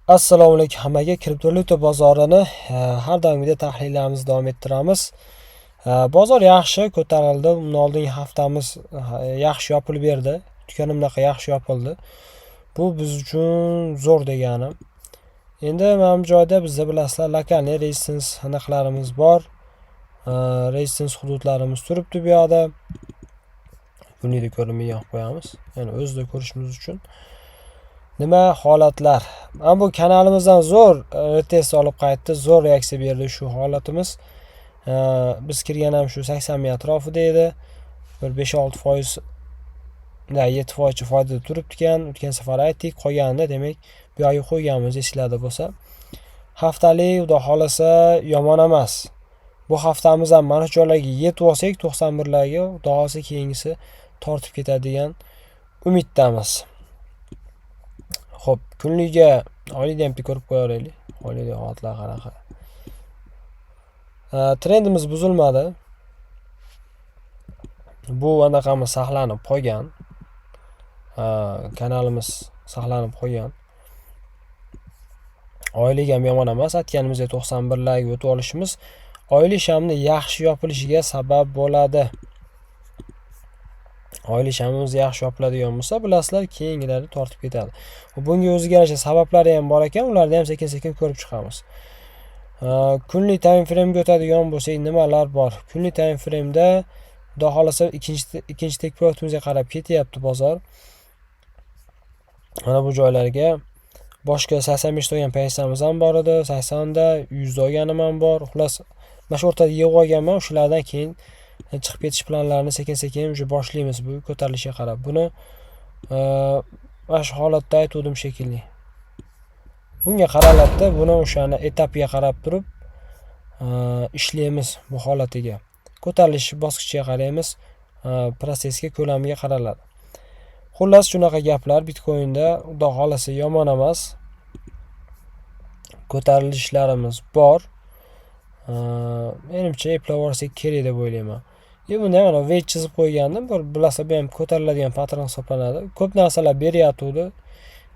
Assalomu alaykum hammaga. Kriptovalyuta bozorini har doimgidek tahlillarimizni davom ettiramiz. Bozor yaxshi ko'tarildi. Undan oldingi haftamiz yaxshi yopilib berdi. Kutganimdaqa yaxshi yopildi. Bu biz uchun zo'r degani. Endi mana bu joyda bizda bilasizlar, локальный resistance aniqlarimiz bor. Resistance hududlarimiz turibdi bu yoqda. Kunlikda ko'rinmagan qilib qo'yamiz. Ya'ni o'zida ko'rishimiz uchun. Nima holatlar? Mana bu kanalimizdan zo'r retest olib qaytdi, zo'r reaksiya berdi shu holatimiz. Biz kirgan ham shu 80 ming atrofida edi. Bir 5-6%, da 7% foydada turibdi ekan. O'tgan safar aytdik, qolganini demak bu yoqqa qo'yganmiz, esinglarda bo'lsa. Haftalik, xudo xolasa, yomon emas. Bu haftamiz ham mana shu joylarga yetib olsak, 91 larga, xudo xolasa, keyingisi tortib ketadi degan umiddamiz. Xo'p, kunlikga, oylikni ham bitta ko'rib qo'yaveraylik. Oylik holatlar qanaqa? Trendimiz buzilmadi. Bu anaqamiz saqlanib qolgan. Kanalimiz saqlanib qolgan. Oylik ham yomon emas. Aytganimizdek, 91 larga o'tib olishimiz oylik shamni yaxshi yopilishiga sabab bo'ladi. Oylik shamimiz yaxshi yopiladigan bo'lsa, bilasizlar, keyingilari tortib ketadi. Bunga o'ziga yarasha sabablari ham bor ekan, ularni ham sekin-sekin ko'rib chiqamiz. Kunlik time frame'ga o'tadigan bo'lsak, nimalar bor? Kunlik time frame'da xudo xolasa ikkinchi take profitimizga qarab ketyapti bozor. Mana bu joylarga boshqa 85 ta olgan pozitsiyamiz ham bor edi, 80 da, 100 da olganim ham bor. Xullas, mana shu o'rtada yig'ib olganman, o'shalardan keyin chiqib ketish planlarini sekin-sekin уже boshlaymiz bu ko'tarilishiga qarab. Buni mana shu holatda aytuvdim shekilli. Bunga qaraladida, buni o'shani etapiga qarab turib ishlaymiz bu holatiga. Ko'tarilish bosqichiga qaraymiz, protsessga, ko'lamiga qaraladi. Xullas, shunaqa gaplar. Bitcoinda, xudo xohlasa, yomon emas. Ko'tarilishlarimiz bor. Menimcha, eplab olsak kerak deb o'ylayman. E bunda ham mana wedge chizib qo'ygandim. Bir bilasizlar, bu ham ko'tariladigan patron hisoblanadi. Ko'p narsalar beryotgandi.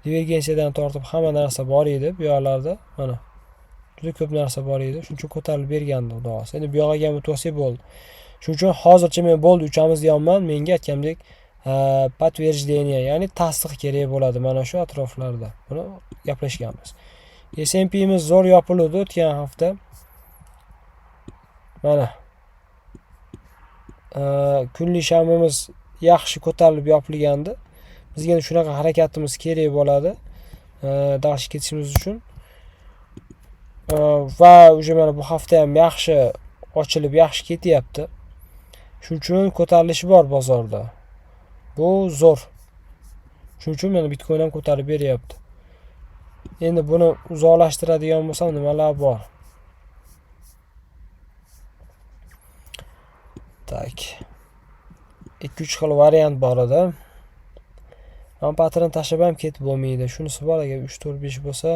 Divergensiyadan tortib hamma narsa bor edi bu yoqlarda. Mana. Juda ko'p narsa bor edi. Shuning uchun ko'tarilib bergandi, xudo xohlasa. Endi bu yog'iga ham o'tib olsak bo'ldi. Shuning uchun hozircha men bo'ldi, uchamiz deyapman. Menga aytgandek, подтверждение, ya'ni tasdiq kerak bo'ladi mana shu atroflarda. Buni gaplashganmiz. S&P'miz zo'r yopildi o'tgan hafta. Mana. Kunlik shamimiz yaxshi ko'tarilib yopilgandi. Bizga endi shunaqa harakatimiz kerak bo'ladi дальше ketishimiz uchun. Va уже mana bu hafta ham yaxshi ochilib, yaxshi ketyapti. Shuning uchun ko'tarilish bor bozorda. Bu zo'r. Shuning uchun mana Bitcoin ham ko'tarib beryapti. Endi buni uzoqlashtiradigan bo'lsam, nimalar bor? Так. 2-3 xil variant bor edi. Mana patron tashlab ham ketib bo'lmaydi. Shunisi bor, agar 3 4 5 bo'lsa,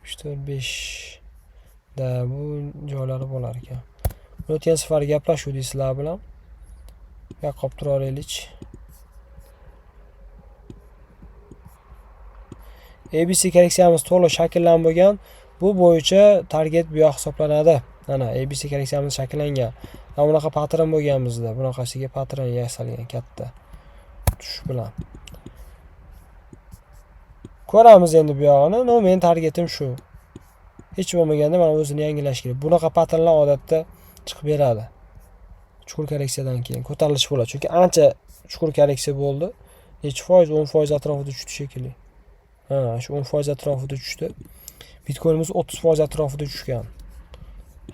3 4 5 da bu joylari bo'lar ekan. O'tgan safar gaplashuvdik sizlar bilan. Bu yoqqa olib turaveraylik. ABC korreksiyamiz to'liq shakllanib bo'lgan. Bu bo'yicha target bu yoq hisoblanadi. Mana ABC korreksiyamiz shakllangan. Mana bunaqa patron bo'lgan bizda. Bunaqasiga patron yasalgan katta tushish bilan. Ko'ramiz endi bu yog'ini. No, mening targetim shu. Hech bo'lmaganda mana o'zini yangilash kerak. Bunaqa patronlar odatda chiqib beradi. Chuqur korreksiyadan keyin ko'tarilish bo'ladi. Chunki ancha chuqur korreksiya bo'ldi. Necha foiz? 10% atrofida tushdi shekilli. Ha, shu 10% atrofida tushdi. Bitcoinimiz 30% atrofida tushgan.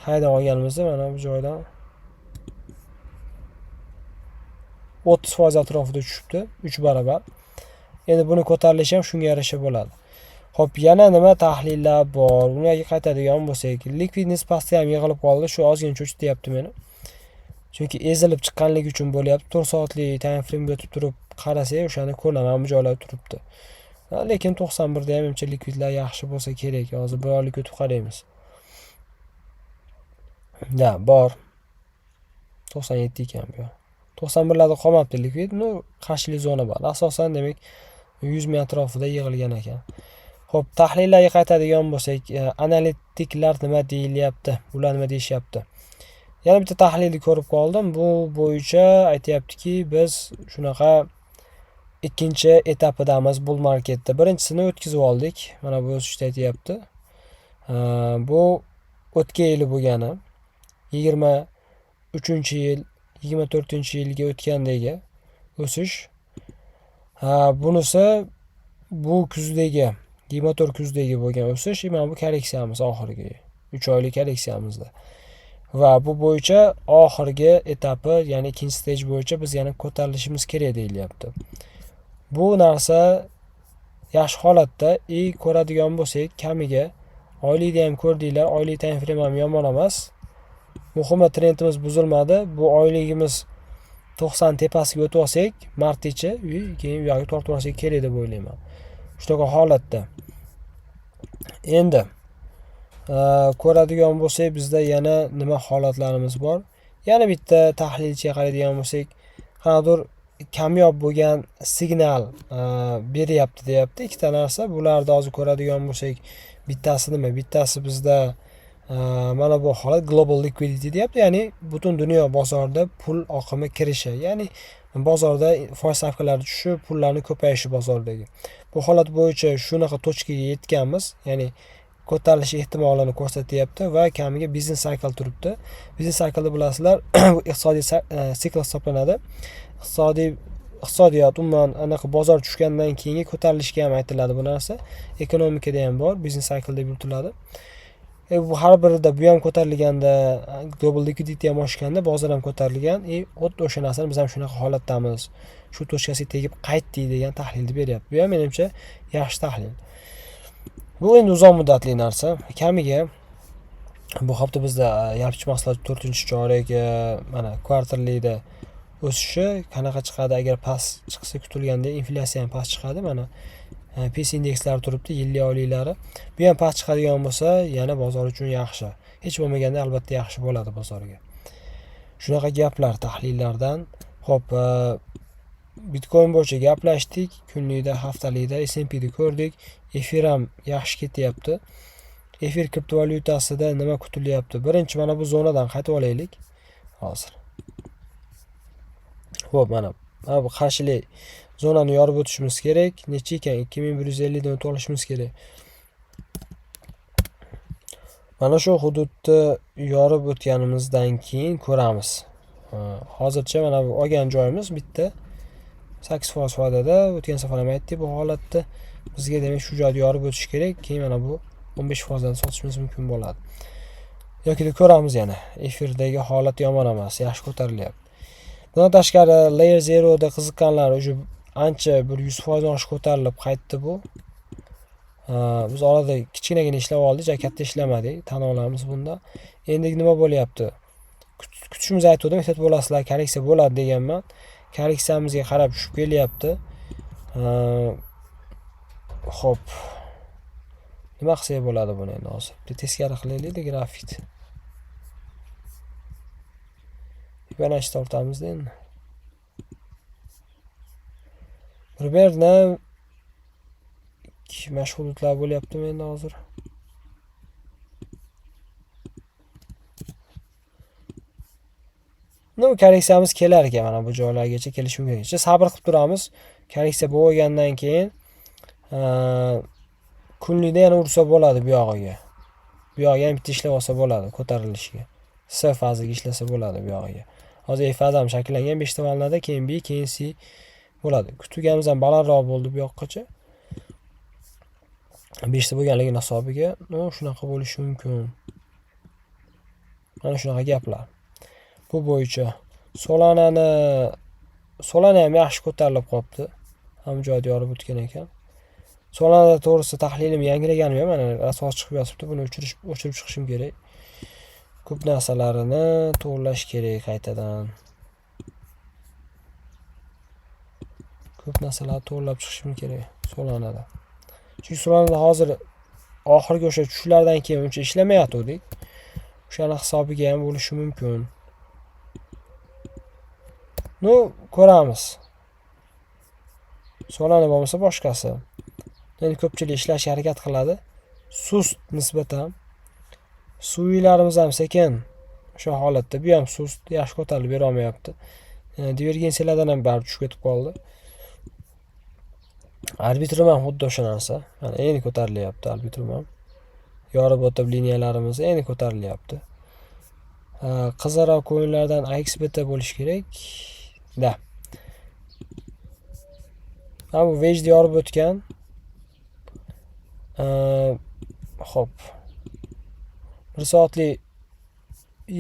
Haydan olganimizda mana bu joydan 30% atrofida tushibdi, 3 barobar. Endi buni ko'tarilishi ham shunga yarasha bo'ladi. Xo'p, yana nima tahlillar bor? Bunga qaytadigan bo'lsak, likvidnost pastga ham yig'ilib qoldi. Shu ozgina cho'chityapti meni. Chunki ezilib chiqqanligi uchun bo'lyapti. 4 soatlik time frame'ga o'tib turib qarasak, o'shani ko'lami ham bu joylarda turibdi. Lekin 91 da ham menimcha likvidlar yaxshi bo'lsa kerak. Hozir bir oylik o'tib qaraymiz. Da, bor. 97 ekan bu. 91 larda qolmabdi likvid. No, qarshilik zona bor. Asosan demak 100 ming atrofida yig'ilgan ekan. Xo'p, tahlillarga qaytadigan bo'lsak, analitiklar nima deyilyapti? Ular nima deyishyapti? Yana bitta tahlilni ko'rib qoldim. Bu bo'yicha aytayaptiki, biz shunaqa ikkinchi etapidamiz bull marketda. Birinchisini o'tkazib oldik. Mana bu o'sishda aytyapti. Bu o'tgan yili bo'lgani 23-yil, 24-yilga o'tgandagi o'sish. Bunisi bu kuzdagi 24 kuzdagi bo'lgan o'sish. Mana bu korreksiyamiz oxirgi 3 oylik korreksiyamizda. Va bu bo'yicha oxirgi etapi, ya'ni ikkinchi stage bo'yicha biz yana ko'tarilishimiz kerak deyilyapti. Bu narsa yaxshi holatda. Ko'radigan bo'lsak, kamiga oylikda ham ko'rdinglar, oylik time frame ham yomon emas. Muhimi trendimiz buzilmadi. Bu oyligimiz 90 tepasiga o'tib olsak, martgacha, keyin u yoqqa tortib olsak kerak deb o'ylayman. Shunaqa holatda. Endi ko'radigan bo'lsak, bizda yana nima holatlarimiz bor? Yana bitta tahlilchiga qaraydigan bo'lsak, qanaqadir kamyob bo'lgan signal beryapti deyapti. Ikkita narsa. Bularni hozir ko'radigan bo'lsak, bittasi nima? Bittasi bizda mana bu holat global liquidity deyapti, ya'ni butun dunyo bozorida pul oqimi kirishi, ya'ni bozorda foiz stavkalari tushib, pullarni ko'payishi bozordagi. Bu holat bo'yicha shunaqa tochkaga yetganmiz, ya'ni ko'tarilish ehtimolini ko'rsatyapti va kamiga business cycle turibdi. Business cycle bilasizlar, bu iqtisodiy sikl hisoblanadi. Iqtisodiyot umuman anaqa bozor tushgandan keyingi ko'tarilishga ham aytiladi bu narsa. Ekonomikada ham bor, business cycle deb yuritiladi. Bu har birida bu ham ko'tarilganda, global liquidity ham oshganda bozor ham ko'tarilgan. Xuddi o'sha narsani biz ham shunaqa holatdamiz. Shu tochkasiga tegib qaytdik degan tahlilni beryapti. Bu ham menimcha yaxshi tahlil. Bu endi uzoq muddatli narsa. Kamiga bu hafta bizda yalpi mahsulot 4-chorak mana kvartallikda o'sishi qanaqa chiqadi? Agar past chiqsa, kutilganda inflyatsiya ham past chiqadi. Mana PCE indekslari turibdi, yillik oyliklari. Bu ham past chiqadigan bo'lsa, yana bozor uchun yaxshi. Hech bo'lmaganda albatta yaxshi bo'ladi bozorga. Shunaqa gaplar tahlillardan. Xo'p, Bitcoin bo'yicha gaplashdik. Kunlikda, haftalikda S&P ni ko'rdik. Efir ham yaxshi ketyapti. Efir kriptovalyutasida nima kutilyapti? Birinchi mana bu zonadan qaytib olaylik. Hozir. Xo'p, mana bu qarshilik zonani yorib o'tishimiz kerak. Necha ekan? 2150 dan o'tib olishimiz kerak. Mana shu hududni yorib o'tganimizdan keyin ko'ramiz. Hozircha mana bu olgan joyimiz bitta 8% foydada. O'tgan safar ham aytdik bu holatda. Bizga demak shu joyni yorib o'tish kerak. Keyin mana bu 15% dan sotishimiz mumkin bo'ladi. Yoki ko'ramiz yana. Efirdagi holat yomon emas, yaxshi ko'tarilyapti. Bundan tashqari Layer 0 da qiziqqanlar уже ancha bir 100% oshib ko'tarilib qaytdi bu. Biz orada kichkinagina ishlab oldik, juda katta ishlamadik, tan olamiz bunda. Endi nima bo'lyapti? Kutishimizni aytgandim, ehtiyot bo'lasizlar, korreksiya bo'ladi deganman. Korreksiyamizga qarab tushib kelyapti. Xo'p. Nima qilsak bo'ladi buni endi hozir? Bitta teskari qilaylik-da grafikni. Fibonacci tortamizda endi. Примерно mana shu hududlar bo'lyaptimi endi hozir? Ну, korreksiyamiz kelar ekan, mana bu joylargacha kelishi mumkin. Kecha sabr qilib turamiz. Korreksiya bo'lgandan keyin kunlikda yana ursa bo'ladi bu yog'iga. Bu yog'iga ham bitta ishlab olsa bo'ladi ko'tarilishiga. S faziga ishlasa bo'ladi bu yog'iga. Hozir E fazi ham shakllangan 5 ta valnada, keyin B, keyin C bo'ladi. Kutganimiz ham balandroq bo'ldi bu yoqqacha. 5 ta bo'lganligini hisobiga, no, shunaqa bo'lishi mumkin. Mana shunaqa gaplar. Bu bo'yicha Solana ham yaxshi ko'tarilib qolibdi. Ham joyda yorib o'tgan ekan. Solana to'g'risida tahlilim yangilaganim yo'q, mana rasvo chiqib yotibdi. Buni o'chirib chiqishim kerak. Ko'p narsalarini to'g'rilash kerak qaytadan. Ko'p narsalarni to'g'rilab chiqishim kerak Solanada. Chunki Solanada hozir oxirgi o'sha tushishlardan keyin uncha ishlamayotgandik. O'shani hisobiga ham bo'lishi mumkin. Ну, ko'ramiz. Solana bo'lmasa boshqasi. Endi ko'pchilik ishlashga harakat qiladi. Sust nisbatan. Suviylarimiz ham sekin o'sha holatda. Bu ham sust, yaxshi ko'tarilib bera olmayapti. Divergensiyalardan ham bari tushib ketib qoldi. Arbitrum ham xuddi o'sha narsa. Mana endi ko'tarilyapti arbitrum ham. Yorib o'tib liniyalarimiz endi ko'tarilyapti. Qizilroq coinlardan AXBT bo'lishi kerak. Da. Ha, bu wedge yorib o'tgan. Xo'p. 1 soatlik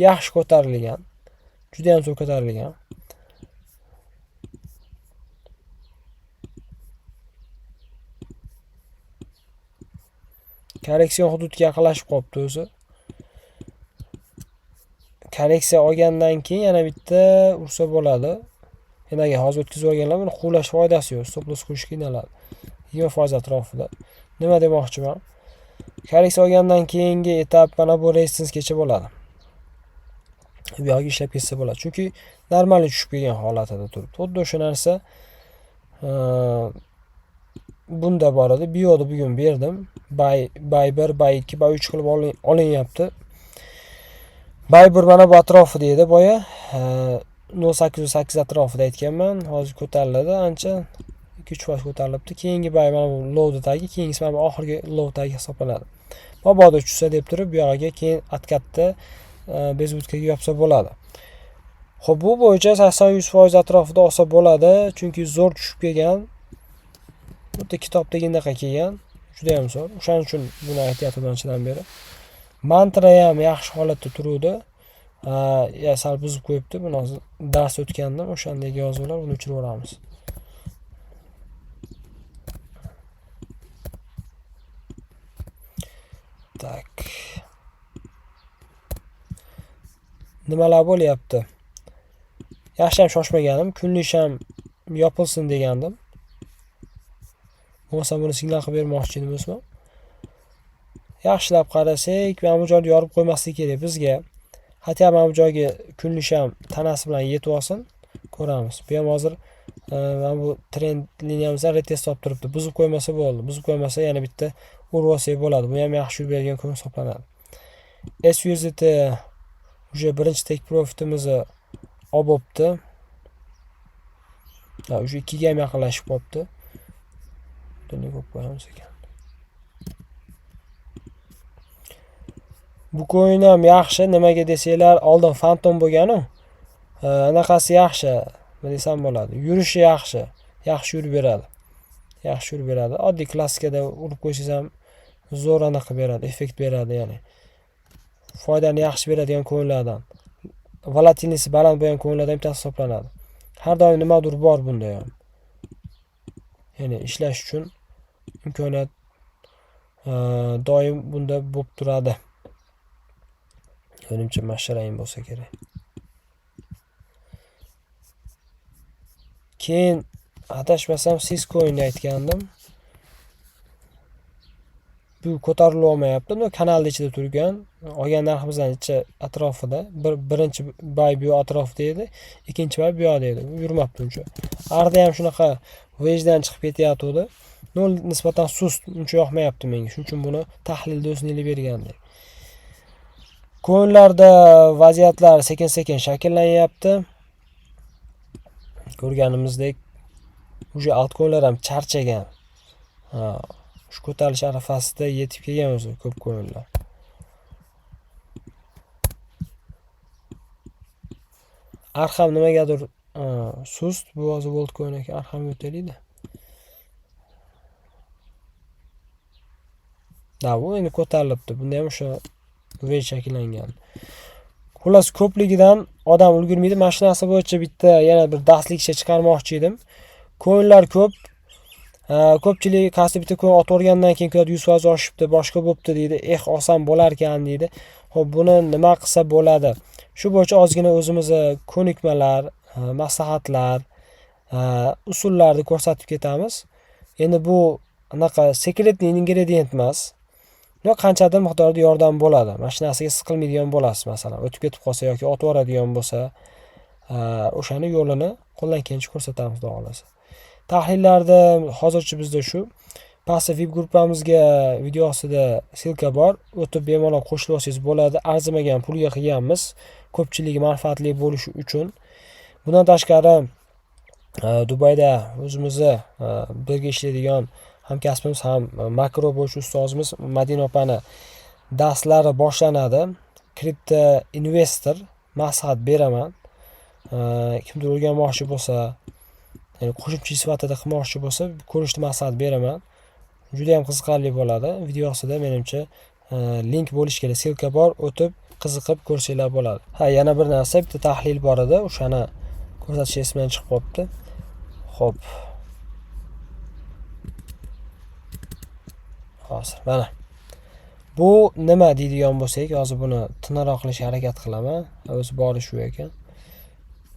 yaxshi ko'tarilgan. Juda ham zo'r ko'tarilgan. Korreksion hududga yaqinlashib qolibdi o'zi. Korreksiya olgandan keyin yana bitta ursa bo'ladi. Endi agar hozir o'tkazib olganlar buni quvlash foydasi yo'q. Stop loss qo'yish qiynaladi. 20% atrofida. Nima demoqchiman? Korreksiya olgandan keyingi etap mana bu resistansgacha bo'ladi. Bu yoqga ishlab ketsa bo'ladi. Chunki normal tushib kelgan holatida turibdi. Xuddi o'sha narsa bunda bor edi. Bu yoqda bugun berdim. Buy 1, buy 2, buy 3 qilib olinyapti. Buy 1 mana bu atrofida edi boya. 0.808 atrofida aytganman. Hozir ko'tariladi ancha. 2-3% ko'tarilibdi. Keyingi buy mana bu lowda tagi, keyingisi mana bu oxirgi low tagi hisoblanadi. Mabodo tushsa deb turib bu yog'iga keyin atkatda bezbutkaga yopsa bo'ladi. Xo'p, bu bo'yicha 80-100% atrofida olsa bo'ladi, chunki zo'r tushib kelgan. Bitta kitobdagidaqa kelgan, juda ham zo'r. O'shaning uchun buni aytyapman anchadan beri. Mantra ham yaxshi holatda turuvdi. Ya sal buzib qo'yibdi. Buni hozir dars o'tgandim, o'shandagi yozuvlar, buni o'chirib yuboramiz. Tak. Nimalar bo'lyapti? Yaxshi ham shoshmaganim, kunlik ham yopilsin degandim. Bo'lmasa buni signal qilib bermoqchi edim o'zim. Yaxshilab qarasak, mana bu joyni yorib qo'ymaslik kerak bizga. Hatto mana bu joyga kunlik ham tanasi bilan yetib olsin, ko'ramiz. Bu ham hozir mana bu trend liniyamizdan retest olib turibdi. Buzib qo'ymasa bo'ldi. Buzib qo'ymasa yana bitta urib olsak bo'ladi. Bu ham yaxshi yurib bergan kun hisoblanadi. SUZT уже birinchi take profitimizni olib bo'pti. Ha, уже 2 ga ham yaqinlashib qolibdi. Buni qo'yib qo'yamiz ekan. Bu coin ham yaxshi, nimaga desanglar, oldin Phantom bo'lgan-u. Anaqasi yaxshi, nima desam bo'ladi. Yurishi yaxshi, yaxshi yurib beradi. Yaxshi yurib beradi. Oddiy klassikada urib qo'ysangiz ham zo'r anaqa beradi, effekt beradi, ya'ni. Foydani yaxshi beradigan coinlardan. Volatilnisi baland bo'lgan coinlardan bittasi hisoblanadi. Har doim nimadir bor bunda ham. Ya'ni ishlash uchun imkoniyat doim bunda bo'lib turadi. Menimcha mashrayin bo'lsa kerak. Keyin adashmasam Syscoinni aytgandim. Bu ko'tarilib olmayapti. No, kanalning ichida turgan, olgan narximizdan ichi atrofida, birinchi buy bu atrofida edi, ikkinchi buy bu yoqda edi. Bu yurmabdi uncha. Arda ham shunaqa wedgedan chiqib ketyapti. No, nisbatan sust, uncha yoqmayapti menga. Shuning uchun buni tahlilda o'zini bergandik. Coinlarda vaziyatlar sekin-sekin shakllanyapti. Ko'rganimizdek, уже altcoinlar ham charchagan. Ha, shu ko'tarilish arafasida yetib kelgan o'zi ko'p coinlar. Arxam nimagadir sust, bu hozir World coin ekan, Arxamga o'taylik-da. Da, bu endi ko'tarilibdi. Bunda ham o'sha wedge shakllangan. Xullas, ko'pligidan odam ulgurmaydi. Mana shu narsa bo'yicha bitta yana bir darslikcha chiqarmoqchi edim. Coinlar ko'p. Ko'pchilik qaysi bitta coin otib o'rgandan keyin ko'radi 100% oshibdi, boshqa bo'pti deydi. Eh, olsam bo'larkan deydi. Xo'p, buni nima qilsa bo'ladi? Shu bo'yicha ozgina o'zimizni ko'nikmalar, maslahatlar, usullarni ko'rsatib ketamiz. Endi bu anaqa sekretli ingredient emas. Yo, qanchadir miqdorda yordam bo'ladi. Mana shu narsaga siqilmaydigan bo'lasiz, masalan, o'tib ketib qolsa yoki otib yuboradigan bo'lsa, o'shani yo'lini qo'ldan kelgancha ko'rsatamiz, xudo xolasa. Tahlillarda hozircha bizda shu. Pastda VIP gruppamizga video ostida ссылка bor. O'tib bemalol qo'shilib olsangiz bo'ladi. Arzimagan pulga qilganmiz. Ko'pchiligi manfaatli bo'lishi uchun. Bundan tashqari Dubayda o'zimizni birga ishlaydigan hamkasbimiz ham makro bo'yicha ustozimiz Madina opani darslari boshlanadi. Kripto investor maslahat beraman. Kimdir o'rganmoqchi bo'lsa, ya'ni qo'shimcha sifatida qilmoqchi bo'lsa, ko'rishni maslahat beraman. Juda ham qiziqarli bo'ladi. Video ostida menimcha link bo'lishi kerak, ссылка bor, o'tib qiziqib ko'rsanglar bo'ladi. Ha, yana bir narsa, bitta tahlil bor edi, o'shani ko'rsatish esimdan chiqib qolibdi. Xo'p. Hozir mana. Bu nima deydigan bo'lsak, hozir buni tiniqroq qilishga harakat qilaman. O'zi bori shu ekan.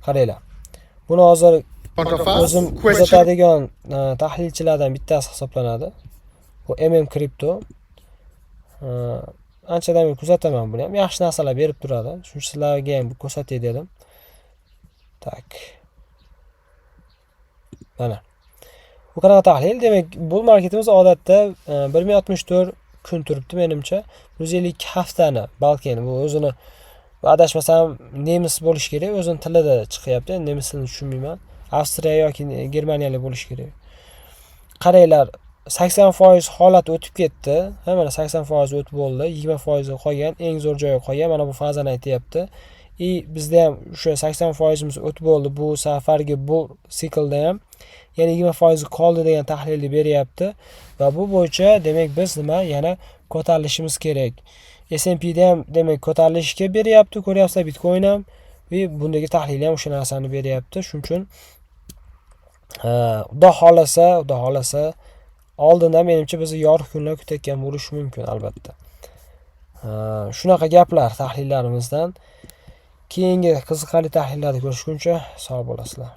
Qaranglar. Buni hozir o'zim kuzatadigan tahlilchilardan bittasi hisoblanadi. Bu MM Crypto. Anchadan beri kuzataman buni ham. Yaxshi narsalar berib turadi. Shuning uchun sizlarga ham ko'rsatay dedim. Так. Mana. Bu qanaqa tahlil? Demak, bull marketimiz odatda 1064 kun turibdi menimcha. 152 haftani balki bu o'zini, adashmasam, nemis bo'lishi kerak, o'zini tilida chiqyapti. Endi nemis tilini tushunmayman. Avstriya yoki germaniyalik bo'lishi kerak. Qaranglar, 80% holat o'tib ketdi. Ha, mana 80% o'tib bo'ldi, 20% qolgan, eng zo'r joyi qolgan. Mana bu fazani aytyapti. И bizda ham o'sha 80%imiz o'tib bo'ldi bu safargi bu siklda ham. Yana 20% qoldi degan tahlilni beryapti. Va bu bo'yicha demak biz nima, yana ko'tarilishimiz kerak. S&Pda ham demak ko'tarilishga beryapti, ko'ryapsizlar, Bitcoin ham va bundagi tahlil ham o'sha narsani beryapti. Shuning uchun Xudo xohlasa, Xudo xohlasa oldindan menimcha bizni yorug' kunlar kutayotgan bo'lishi mumkin albatta. Shunaqa gaplar tahlillarimizdan. Keyingi qiziqarli tahlillarda ko'rishguncha sog' bo'lasizlar.